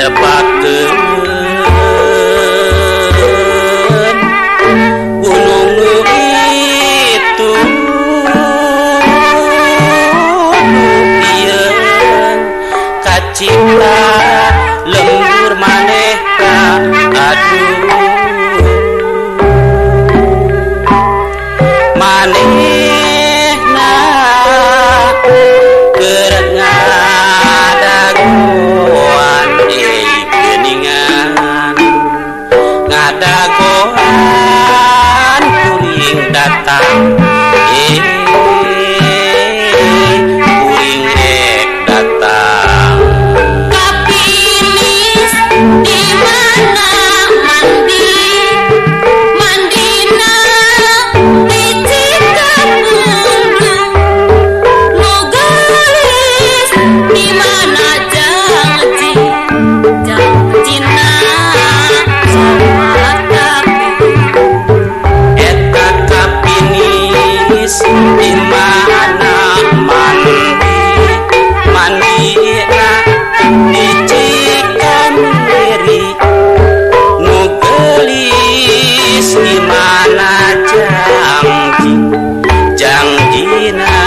Lepakeun gunung nu itu ieu kacipta lembur manehna aduh manehna keur ngadagoan geuningan ngadagoan kuring datang kuring rek datang Kapinis di mana mandi mandina di Cikapundung nu geulis di mana janji janjina sawarta. Eta kapinis di mana mandi mandina di Cikamiri nu geulis di mana janji janjina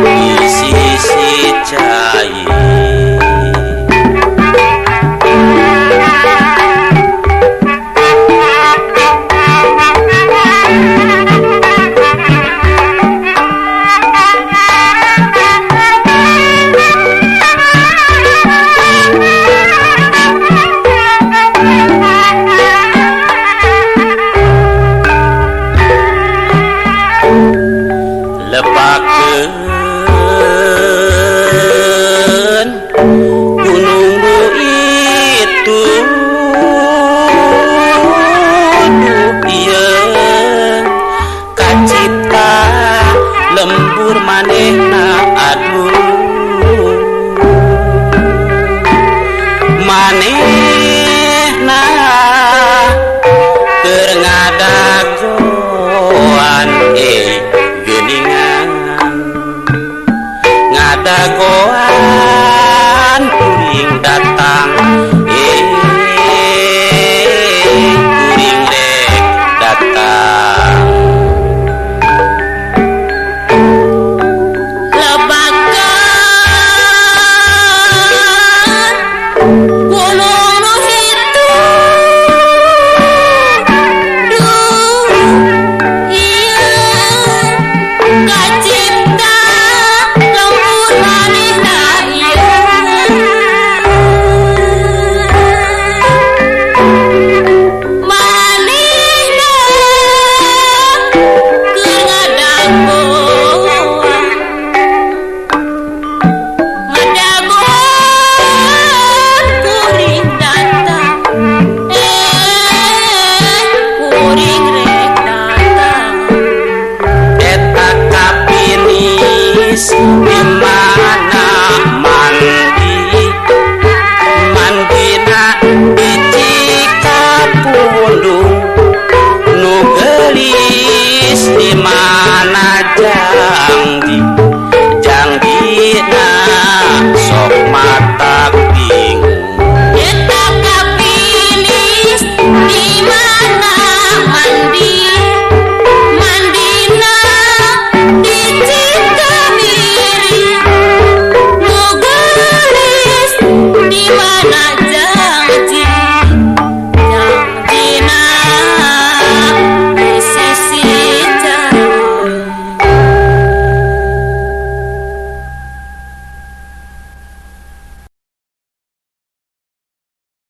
di sisi cai. Lepakeun gunung nu itu ieu kacipta lembur manehna aduh manehna.